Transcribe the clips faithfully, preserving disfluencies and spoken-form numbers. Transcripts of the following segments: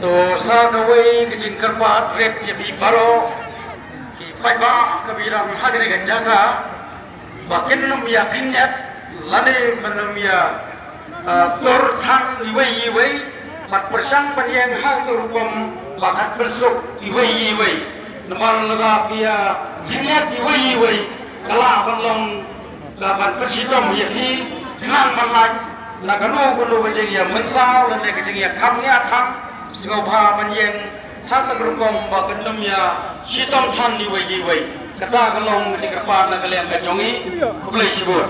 To sa kawei ka jingkyrpad rit ïa phi baroh ki paidbah kiba dang ha kane ka jaka ba kin ym ïa kynjat lane ban ym ïa, ah, tur than iwei ïa iwei, bad pyrshang ban ïeng ha ka rukom ba kan pynsuk iwei ïa iwei. Namar lada phi ïa kynjat iwei ïa iwei ka lah ban long ka ban pynshitom ïa phi, khnang ban lait na kano kano ka jingïamynsaw lane ka jingïakham ïakham. Sngewbha ban ïeng ha ka rukom ba kan ym ïa shitom than iwei ïa iwei. Kata ka long ka jingkyrpad na ka liang ka jong ngi. Khublei shibun.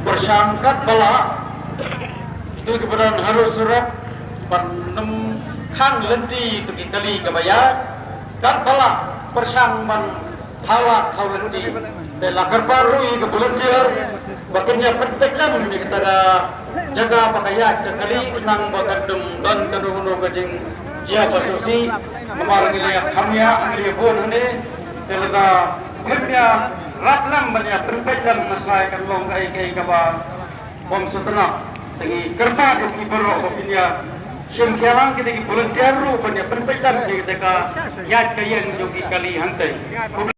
Pyrshang katba lah ito kiba don harud surok ban ym khang lynti ito ki kali kaba ïaid. Katba lah pyrshang ban thaw lad thaw lynti. Te la kyrpad ruh ïa ki volunteer ba kin ïa pynpeit lem ïa kata ka jaka ba ka ïaid ka kali khnang ba kan ym don kano kano ka jingjia ba sngewsih. Namar ngi la ïa kham ïa, ngi la ïa bun hangne. Te lada phim ïa rat lem ban ïa pynpeit lem, hynrei kan long kaei kaei kaba bym sngewtynnat. Te ngi kyrpad ïa phi baroh ba phin ïa shim khia lang kita ki volunteer ruh ban ïa pynpeit lem ïa kata ka ïaid ka ïeng jong ki kali hangtei.